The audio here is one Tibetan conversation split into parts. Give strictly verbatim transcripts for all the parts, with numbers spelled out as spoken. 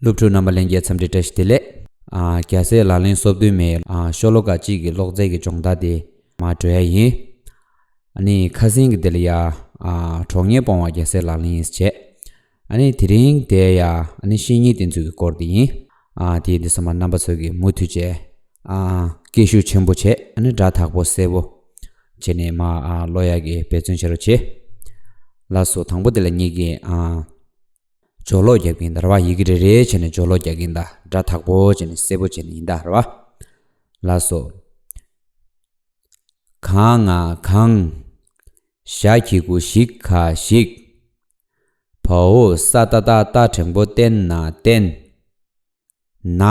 སློབ་ཕྲུག་རྣམ་པ་ལྷན་རྒྱས་འཚམས་འདྲི་བཀྲ་ཤིས་བདེ་ལེགས། ཨ། རྒྱལ་སྲས་ལག་ལེན་སོ་བདུན་མའི་ཨ་ཤོ་ལོ་ཀ་གཅིག་གི་ཀློག་རྩལ་གྱི་སྦྱོང་བརྡར་དེ་མར་འགྲོ་ཡ་ཡིན། ཨ་ནི་ཁ་སང་གི་དེ་ལ་ཡ་ཨ་གྲོགས་ངན་སྤོང་བ་རྒྱལ་སྲས་ལག་ལེན་ཡིན་ཟེར་བྱས། ཨ་ནི་དེ་རིང་དེ་ཡ་ཨ་ནི་བཤེས་གཉེན་བསྟེན་ཚུལ་གྱི་སྐོར་དེ་ཡིན། ཨ་དེ་འདི་ཚང་མ་རྣམ་པ་ཚོ་གིས་མུ་མཐུད་བྱས་ཨ་སྐད་ཤུགས་ཆེན་པོ་བྱས། ཨ་ནི་སྒྲ་དག་པོ་གསལ་པོ་བྱས་ནས་མར་ཨ་ཀློག་ཡ་གི་འབད་བརྩོན་བྱེད་རོགས་བྱེད། ལགས་སོ། དང་པོ་དེ་ལ་ངེད་ཀྱིས་ཨ་སྦྱོར་ཀློག་རྒྱག་གི་ཡིན་ད་ར་བ། ཡི་གེ་རེ་རེ་བྱས་ནས་སྦྱོར་ཀློག་རྒྱག་གི་ཡིན་ད། སྒྲ་དག་པོ་བྱས་ནས་གསལ་པོ་བྱས་ནས་ཡིན་ད་ར་བ། ལགས་སོ། ག་ང་གང་། ཞ་གི་གུ་ཞི་ག་ཞིག་བ་འོག་ས་ཏ་བཏགས་སྟ་འགྲེང་བུ་བསྟེན་ན་བསྟེན། ན།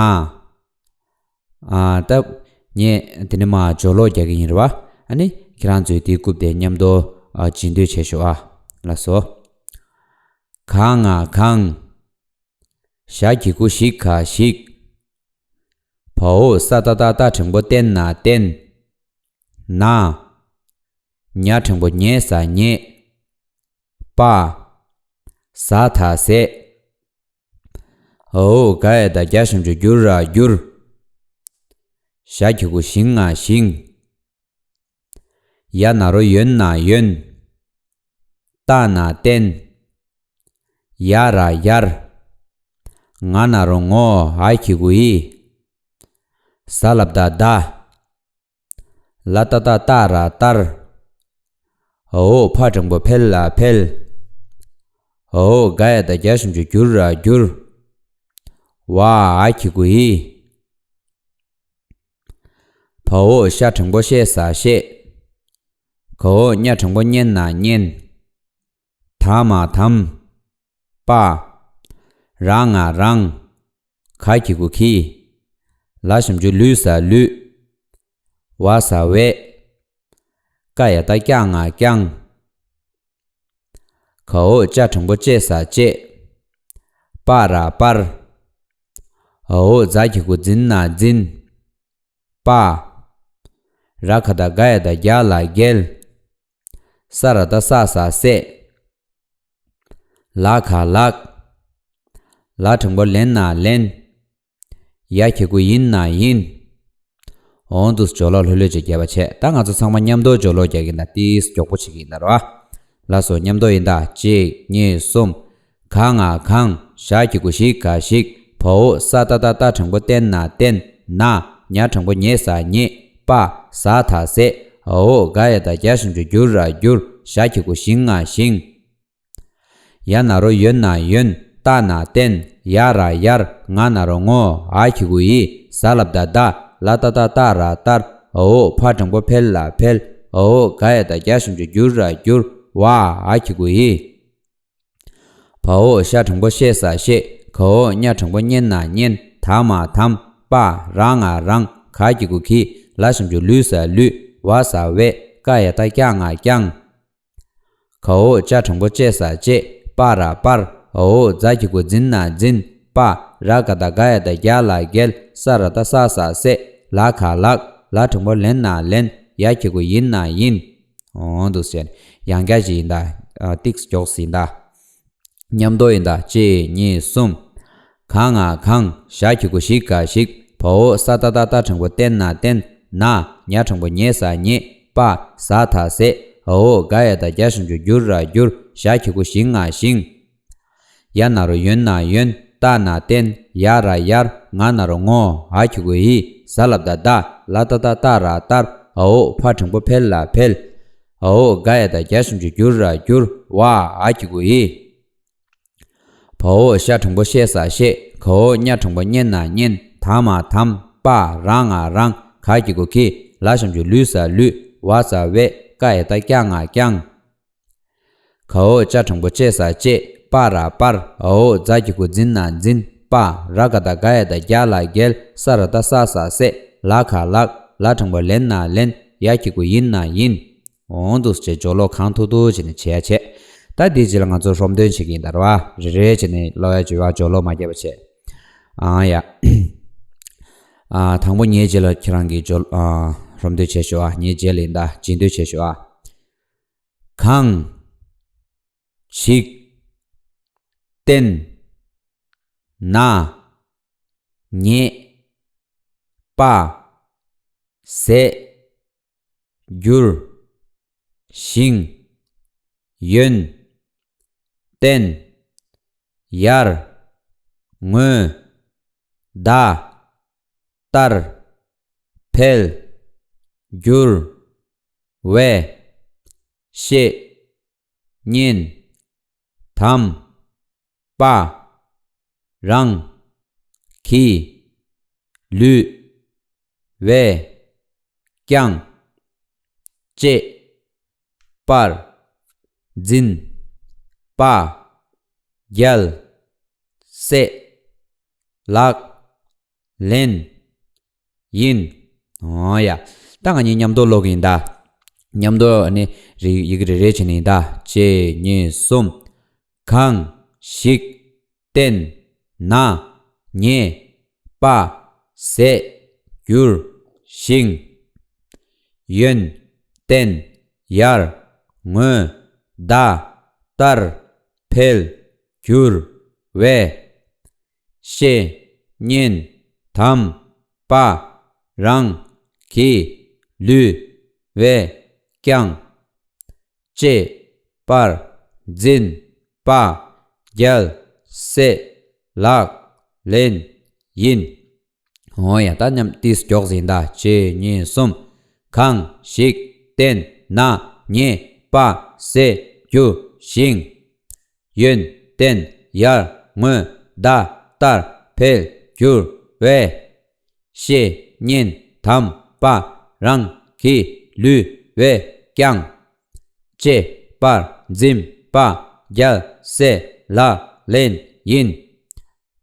ཨ་ད་ངས་དེ་ནས་མར་སྦྱོར་ཀློག་རྒྱག་གི་ཡིན་ར་བ། ཨ་ནི་ཁྱེད་རང་ཚོས་དེའི་རྐུབ་དེ་མཉམ་དུ་ཨ་བྱིན་འདོད་བྱས་ཤོག་ཨ། ལགས་སོ། ག་ང་གང་། ཞ་གི་གུ་ཞི་ག་ཞིག་བ་འོག་ས་ཏ་བཏགས་སྟ་འགྲེང་བུ་བསྟེན་ན་བསྟེན། ན། ཉ་འགྲེང་བུ་ཉེ་ས་ཉེ། པ། ཟ་ད་ཟས། འོག་ག་ཡ་བཏགས་རྒྱ་ཞབས་ཀྱུ་གྱུ་ར་གྱུར། ཞ་གི་གུ་ཞི་ང་ཞིང་། ཡ་ན་རོ་ཡོད་ན་ཡོན། བཏགས་ན་བསྟེན། ཡ་ར་ཡར། ང་ན་རོ་ངོ་འ་གི་གུ་འི། ཟ་ལ་བཏགས་སྡ། ལ་ཏ་བཏགས་སྟ་ར་སྟར། འོག་ཕ་འགྲེང་བུ་འཕེ་ལ་འཕེལ། འོག་ག་ཡ་བཏགས་རྒྱ་ཞབས་ཀྱུ་གྱུ་ར་གྱུར། འ་འ་གི་གུ་འི། བ་འོག་ཤ་འགྲེང་བུ་ཤེ་ས་ཤེས། ག་འོག་ཉ་འགྲེང་བུ་སྙེ་ན་སྙེན། ད་མ་དམ། པ། ར་ང་རང་། ག་གི་གུ་གི། ལ་ཞབས་ཀྱུ་ལུ་ས་ལུས། ཝ་ས་ཝས། ཀ་ཡ་བཏགས་སྐྱ་ང་བསྐྱངས། ག་འོག་ཅ་འགྲེང་བུ་ཅེ་ས་ཅེས། པ་ར་པར། འ་འོག་ཛ་གི་གུ་འཛིན་ན་འཛིན། པ། ར་ག་བཏགས་རྒ་ཡ་བཏགས་རྒྱ་ལ་རྒྱལ། ས་ར་བཏགས་སྲ་ས་སྲས། ལ་ག་ལགས། ལ་འགྲེང་བུ་ལེན་ན་ལེན། ཡ་གི་གུ་ཡིན་ན་ཡིན། འོ་འདུག་སེ་སྦྱོར་ཀློག་ལྷོད་ལྷོད་ཅིག་རྒྱབ་པ་བྱས། ད་ང་ཚོ་ཚང་མ་མཉམ་དུ་སྦྱོར་ཀློག་རྒྱག་གི་ཡིན་ད། ཏིས་མགྱོགས་པོ་བྱེད་ཀྱི་ཡིན་ད་ར་བ། ལགས་སོ། མཉམ་དུ་ཡིན་ད། གཅིག་གཉིས་གསུམ། ག་ང་གང་། ཞ་གི་གུ་ཞི་ག་ཞིག་བ་འོག་ས་ཏ་བཏགས་སྟ་འགྲེང་བུ་བསྟེན་ན་བསྟེན། ན། ཉ་འགྲེང་བུ་ཉེ་ས་ཉེས། པ། ཟ་ད་ཟས། འོག་ག་ཡ་བཏགས་རྒྱ་ཞབས་ཀྱུ་གྱུ་ར་གྱུར། ཞ་གི་གུ་ཞི་ང་ཞིང་། ཡ་ན་རོ་ཡོད་ན་ཡོན། བཏགས་ན་བསྟེན། ཡ་ར་ཡར། ང་ན་རོ་ངོ་འ་གི་གུ་འི། ཟ་ལ་བཏགས་སྡ། ལ་ཏ་བཏགས་སྟ་ར་སྟར། འོག་ཕ་འགྲེང་བུ་འཕེལ་ལ་འཕེལ། འོག་ག་ཡ་བཏགས་རྒྱ་ཞབས་ཀྱུ་གྱུ་ར་གྱུར། འ་འ་གི་གུ་འི། བ་འོག་ཤ་འགྲེང་བུ་ཤེ་ས་ཤེས། ག་འོག་ཉ་འགྲེང་བུ་སྙེ་ན་སྙེན། ད་མ་དམ། པ། ར་ང་རང་། ག་གི་གུ་གི། ལ་ཞབས་ཀྱུ་ལུ་ས་ལུས། ཝ་ས་ཝས། ཀ་ཡ་བཏགས་སྐྱ་ང་བསྐྱངས། ག་འོག་ཅ་འགྲེང་བུ་ཅེ་ས་ཅེས། པ་ར་པར། འ་འོག་ཛ་གི་གུ་འཛིན་ན་འཛིན། པ། ར་ག་བཏགས་རྒ་ཡ་བཏགས་རྒྱ་ལ་རྒྱལ། ས་ར་བཏགས་སྲ་ས་སྲས། ལ་ག་ལགས། ལ་འགྲེང་བུ་ལེན་ན་ལེན། ཡ་གི་གུ་ཡིན་ན་ཡིན། འོ་འདུག་སེ་ཡང་བསྐྱར་ཅིག་ཡིན་ད། ཨ་ཏིས་མགྱོགས་སེ་ཡིན་ད། མཉམ་དུ་ཡིན་ད། གཅིག་གཉིས་གསུམ། ག་ང་གང་། ཞ་གི་གུ་ཞི་ག་ཞིག་བ་འོག་ས་ཏ་བཏགས་སྟ་འགྲེང་བུ་བསྟེན་ན་བསྟེན། ན། ཉ་འགྲེང་བུ་ཉེ་ས་ཉེས། པ། ཟ་ད་ཟས། འོག་ག་ཡ་བཏགས་རྒྱ་ཞབས་ཀྱུ་གྱུ་ར་གྱུར། ཞ་གི་གུ་ཞི་ང་ཞིང་། ཡ་ན་རོ་ཡོད་ན་ཡོན། བཏགས་ན་བསྟེན། ཡ་ར་ཡར། ང་ན་རོ་ངོ་འ་གི་གུ་འི། ཟ་ལ་བཏགས་སྡ། ལ་ཏ་བཏགས་སྟ་ར་སྟར། འོག་ཕ་འགྲེང་བུ་འཕེལ་ལ་འཕེལ། འོག་ག་ཡ་བཏགས་རྒྱ་ཞབས་ཀྱུ་གྱུ་ར་གྱུར། འ་འ་གི་གུ་འི། བ་འོག་ཤ་འགྲེང་བུ་ཤེ་ས་ཤེས། ག་འོག་ཉ་འགྲེང་བུ་སྙེ་ན་སྙེན། ད་མ་དམ། པ། ར་ང་རང་། ག་གི་གུ་གི། ལ་ཞབས་ཀྱུ་ལུ་ས་ལུས། ཝ་ས་ཝས། ཀ་ཡ་བཏགས་སྐྱ་ང་བསྐྱངས། ག་འོག་ཅ་འགྲེང་བུ་ཅེ་ས་ཅེས། པ་ར་པར། འ་འོག་ཛ་གི་གུ་འཛིན་ན་འཛིན། པ། ར་ག་བཏགས་རྒ་ཡ་བཏགས་རྒྱ་ལ་རྒྱལ། ས་ར་བཏགས་སྲ་ས་སྲས། ལ་ག་ལགས། ལ་འགྲེང་བུ་ལེན་ན་ལེན། ཡ་གི་གུ་ཡིན་ན་ཡིན། འོ་འདུག་སེ་སྦྱོར་ཀློག་གང་ཐུབ་ཐུབ་བྱས་ནས་བྱེད་ཡ་བྱེད། ད་འདིའི་རྗེས་ལ་ང་ཚོ་སློབ་འདོན་བྱེད་ཀྱི་ཡིན་ད་ར་བ། རེ་རེ་བྱས་ནས་ཀློག་ཡ་བྱེད་པ། སྦྱོར་ཀློག་མ་བརྒྱབ་པ་བྱས། ཨང་ཡ། ཨ་དང་པོ་ངའི་རྗེས་ལ་ཁྱེད་རང་གིས་སྦྱོར་ཨ་སློབ་འདོན་བྱས་ཤོག་ཨ། ངའི་རྗེས་ལ་ཡིན་ད། རྗེས་ཟློས་བྱས་ཤོག་ཨ། གང་། ཞིག་བསྟེན། ན། ཉེས། པ། ཟད། འགྱུར། ཞིང་། ཡོན། ཏན། ཡར། ངོས། ད། ལྟར། འཕེལ། འགྱུར། བས། བཤད། ཉན། དམ། པ། རང་གི་ལུས་པས་ཀྱང་། བཅད་པར་འཛིན་པ་རྒྱལ་སྲས་ལག་ལེན་ཡིན། འོ་ཡ། ད་ང་གཉིས་མཉམ་དུ་ཀློག་གི་ཡིན་ད། མཉམ་དུ་ནི་རེ་ཡི་གེ་རེ་རེ་བྱས་ནས་ཡིན་ད། གཅིག་གཉིས་གསུམ། གང་ཞིག་བརྟེན་ན་ཉེས་པ་ཟད་འགྱུར་ཞིང་། ཡོན་ཏན་ཡར་ངོའི་ཟླ་ལྟར་འཕེལ་འགྱུར་བས། བཤེས་གཉེན་དམ་པ་རང་གི་ལུས་པས་ཀྱང་། བཅད་པར་འཛིན་པ་རྒྱལ་སྲས་ལག་ལེན་ཡིན། འོ་ཡ། ད་མཉམ་ཏིས་མགྱོགས་ཟིན་ད། གཅིག་གཉིས་གསུམ། གང་ཞིག་བརྟེན་ན་ཉེས་པ་ཟད་འགྱུར་ཞིང་། ཡོན་ཏན་ཡར་ངོའི་ཟླ་ལྟར་འཕེལ་འགྱུར་བས། བཤེས་གཉེན་དམ་པ་རང་གི་ལུས་པས་ཀྱང་། བཅད་པར་འཛིན་པ་རྒྱལ་སྲས་ལག་ལེན་ཡིན།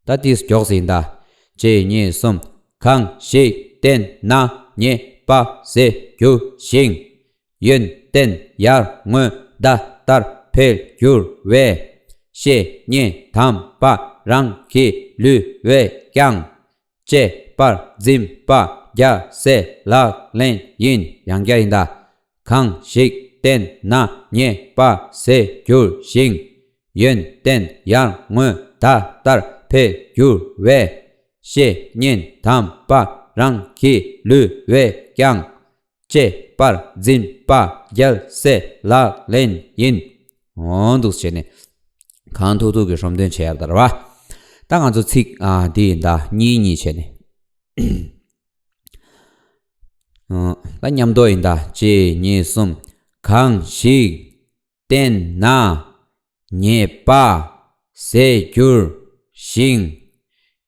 ད་ཏིས་མགྱོགས་ཟིན་ད། གཅིག་གཉིས་གསུམ། གང་ཞིག་བརྟེན་ན་ཉེས་པ་ཟད་འགྱུར་ཞིང་། ཡོན་ཏན་ཡར་ངོའི་ཟླ་ལྟར་འཕེལ་འགྱུར་བས། བཤེས་གཉེན་དམ་པ་རང་གི་ལུས་པས་ཀྱང་། བཅད་པར་འཛིན་པ་རྒྱལ་སྲས་ལག་ལེན་ཡིན། ཡང་བསྐྱར་ཡིན་ད། གང་ཞིག་བརྟེན་ན་ཉེས་པ་ཟད་འགྱུར་ཞིང་། ཡོན་ཏན་ཡར་ངོའི་ཟླ་ལྟར་འཕེལ་འགྱུར་བས། བཤེས་གཉེན་དམ་པ་རང་གི་ལུས་པས་ཀྱང་། བཅད་པར་འཛིན་པ་རྒྱལ་སྲས་ལག་ལེན་ཡིན། འོ་འདུག་བྱས་ནས་གང་ཐུག་ཐུག་གི་ཧྲོམ་སྟོན་བྱས་ཡར་དར་བ། ད་ང་ཚོ་ཚིག་ཨ་འདི་ཡིན་ད། གཉིས་གཉིས་བྱས་ནས། ཨ། ད་མཉམ་དུ་ཡིན་ད། གཅིག་གཉིས་གསུམ། གང་ཞིག་བརྟེན་ན་ཉེས་པ་ཟད་འགྱུར་ཞིང་།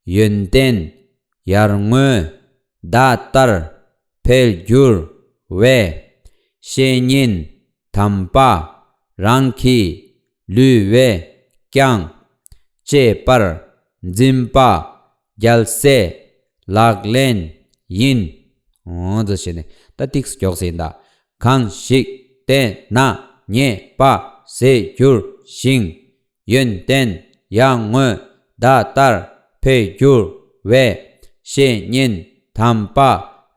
ཡོན་ཏན་ཡར་ངོའི་ཟླ་ལྟར་འཕེལ་འགྱུར་བས། བཤེས་གཉེན་དམ་པ་རང་གི་ལུས་པས་ཀྱང་། བཅད་པར་འཛིན་པ་རྒྱལ་སྲས་ལག་ལེན་ཡིན། འོ་འདུག་བྱས་ནས་ད་ཏིག་མགྱོགས་ཟིན་ད། གང་ཞིག་བརྟེན་ན་ཉེས་པ་ཟད་འགྱུར་ཞིང་། ཡོན་ཏན་ཡར་ངོའི་ཟླ་ལྟར་འཕེལ་འགྱུར་བས། བཤེས་གཉེན་དམ་པ་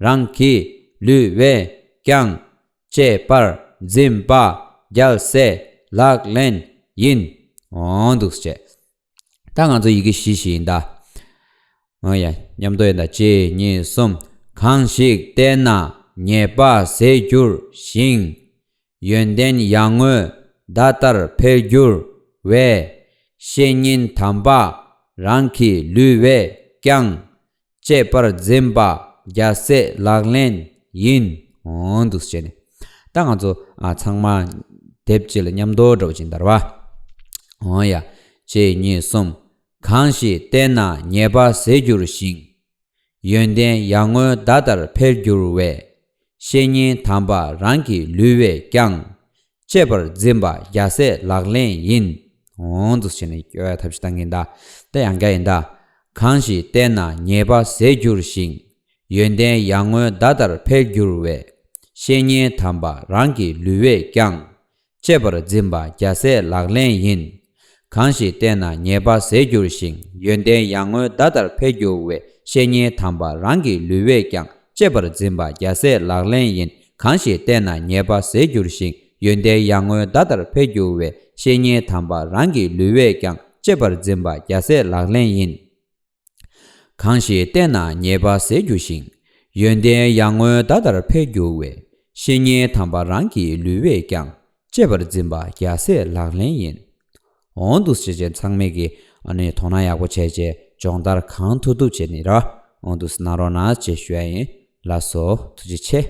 རང་གི་ལུས་པས་ཀྱང་། བཅད་པར་འཛིན་པ་རྒྱལ་སྲས་ལག་ལེན་ཡིན། འོ་འདུག་ཟེར། ད་ང་ཚོ་ཡི་གེ་བཞི་བཞི་ཡིན་ད། འོ་ཡ། མཉམ་དུ་ཡིན་ད། གཅིག་གཉིས་གསུམ། གང་ཞིག་བརྟེན་ན་ཉེས་པ་ཟད་འགྱུར་ཞིང་། ཡོན་ཏན་ཡར་ངོའི་ཟླ་ལྟར་འཕེལ་འགྱུར་བས། བཤེས་གཉེན་དམ་པ་རང་གི་ལུས་པས་ཀྱང་། བཅད་པར་འཛིན་པ་རྒྱལ་སྲས་ལག་ལེན་ཡིན། འོ་འདུག་ཟེར་ནས། ད་ང་ཚོ་ཨ་ཚང་མ་དེབ་གཅིག་ལ་མཉམ་དུ་འགྲོ་བཞིན་དར་བ། འོ་ཡ། གཅིག་གཉིས་གསུམ། གང་ཞིག་བརྟེན་ན་ཉེས་པ་ཟད་འགྱུར་ཞིང་། ཡོན་ཏན་ཡར་ངོའི་ཟླ་ལྟར་འཕེལ་འགྱུར་བས། བཤེས་གཉེན་དམ་པ་རང་གི་ལུས་པས་ཀྱང་། བཅད་པར་འཛིན་པ་རྒྱལ་སྲས་ལག་ལེན་ཡིན། འོ་འདུག་བྱས་ནས་སྐྱོ་བའི་ཐབས་ཤེས་བཏང་གིན་ད། ད་ཡང་བསྐྱར་ཡིན་ད། གང་ཞིག་བརྟེན་ན་ཉེས་པ་ཟད་འགྱུར་ཞིང་། ཡོན་ཏན་ཡར་ངོའི་ཟླ་ལྟར་འཕེལ་འགྱུར་བས། བཤེས་གཉེན་དམ་པ་རང་གི་ལུས་པས་ཀྱང་། བཅད་པར་འཛིན་པ་རྒྱལ་སྲས་ལག་ལེན་ཡིན། གང་ཞིག་བརྟེན་ན་ཉེས་པ་ཟད་འགྱུར་ཞིང་། ཡོན་ཏན་ཡར་ངོའི་ཟླ་ལྟར་འཕེལ་འགྱུར་བས། བཤེས་གཉེན་དམ་པ་རང་གི་ལུས་པས་ཀྱང་། བཅད་པར་འཛིན་པ་རྒྱལ་སྲས་ལག་ལེན་ཡིན། གང་ཞིག་བརྟེན་ན་ཉེས་པ་ཟད་འགྱུར་ཞིང་། ཡོན་ཏན་ཡར་ངོའི་ཟླ་ལྟར་འཕེལ་འགྱུར་བས། བཤེས་གཉེན་དམ་པ་རང་གི་ལུས་པས་ཀྱང་། བཅད་པར་འཛིན་པ་རྒྱལ་སྲས་ལག་ལེན་ཡིན། གང་ཞིག་བསྟེན་ན་ཉེས་པ་ཟད་འགྱུར་ཞིང་། ཡོན་ཏན་ཡར་ངོའི་ཟླ་ལྟར་འཕེལ་འགྱུར་བས། བཤེས་གཉེན་དམ་པ་རང་གི་ལུས་པས་ཀྱང་། གཅེས་པར་འཛིན་པ་རྒྱལ་སྲས་ལག་ལེན་ཡིན། འོང་འདུག་སེ་བྱས་བྱས་ཚང་མས་ཀྱི་ཨ་ནི་དོ་སྣང་ཡག་པོ་བྱས་བྱས་སྦྱོང་བརྡར་གང་ཐུབ་ཐུབ་བྱས་ནས་ར་འོང་འདུག་སེ་གནང་རོགས་གནང་ཞེས་ཞུ་ཡ་ཡིན། ལགས་སོ། ཐུགས་རྗེ་ཆེ།